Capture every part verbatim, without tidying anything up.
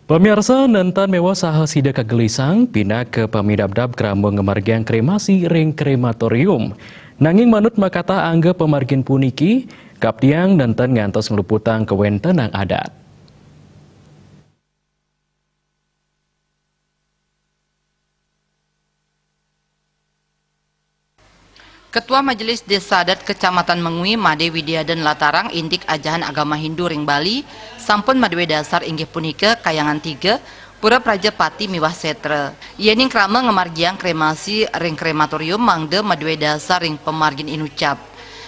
Pamiarsa, nénten méweh saha sida kagelisang pinaka pamidabdab krama ngamargiang kremasi ring krematorium. Nanging manut makatah angga pamargin puniki, kaptiang nénten ngantos ngluputang kawéntenan adat. Ketua Majelis Desa Adat Kecamatan Mengwi, Made Widiada nlatarang indik ajahan agama Hindu ring Bali sampun madué dasar inggih punika kayangan tiga, pura prajapati miwah sétra. Yéning krama ngamargiang kremasi ring krematorium mangda madué dasar ring pamargin inucap.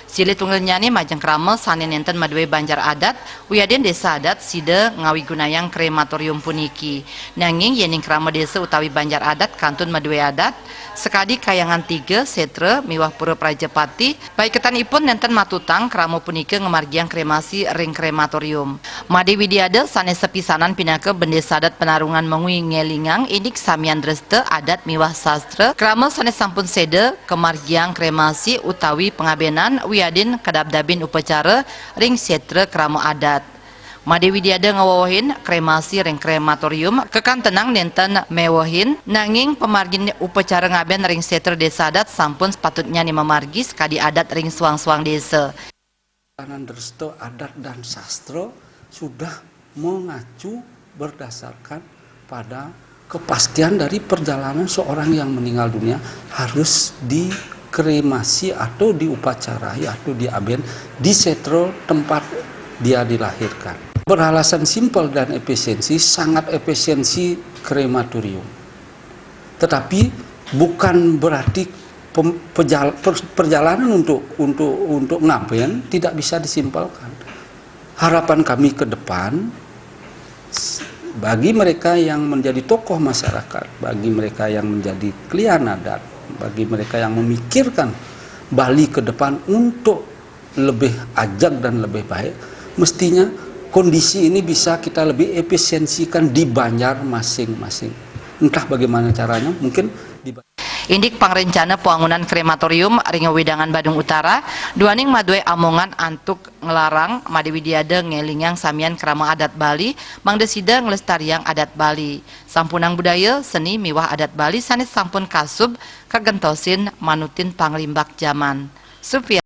Silih tunggilnyané majeng krama sané nénten madué banjar adat, wiadin désa adat sida ngawigunayang krematorium puniki. Nanging yéning krama désa utawi banjar adat kantun madué adat, sakadi kayangan tiga, sétra, miwah pura prajapati, paiketanipun nénten matutang krama punika ngamargiang kremasi ring krematorium. Made Widiada sané sapisanan pinaka Bendesa Adat Penarungan Mengwi ngélingang indik samian dresta adat miwah sastra, krama sané sampun séda, kamargiang kremasi utawi pangabénan wiadin kadabdabin upacara ring sétra krama adat. Made Widiada ngawewehin kremasi ring krematorium kakantenang nénten méwehin, nanging pamargin upacara ngabén ring sétra désa adat sampun sapatutnyané mamargi sakadi adat ring suang-suang désa. Tatanan dresta adat dan sastra sudah mengacu berdasarkan pada kepastian dari perjalanan seorang yang meninggal dunia harus dikremasi atau diupacarai atau diabén di sétra tempat dia dilahirkan. Beralasan simpel dan efisiensi, sangat efisiensi krematorium. Tetapi bukan berarti pem-, pejal-, per-, perjalanan untuk, untuk, untuk ngabén tidak bisa disimpelkan. Harapan kami ke depan, s-, bagi mereka yang menjadi tokoh masyarakat, bagi mereka yang menjadi klian adat, bagi mereka yang memikirkan Bali ke depan untuk lebih ajeg dan lebih baik, mestinya kondisi ini bisa kita lebih efisiensikan di banjar masing-masing. Entah bagaimana caranya, mungkin di Indik pangrencana pwangunan krematorium ring wewidangan Badung Utara, duaning madué amongan antuk nglarang, Made Widiada ngélingang samian krama adat Bali, mangda sida nglestariang adat Bali. Sampunang budaya, seni miwah adat Bali sané sampun kasub kagentosin manutin panglimbak jaman. Supriya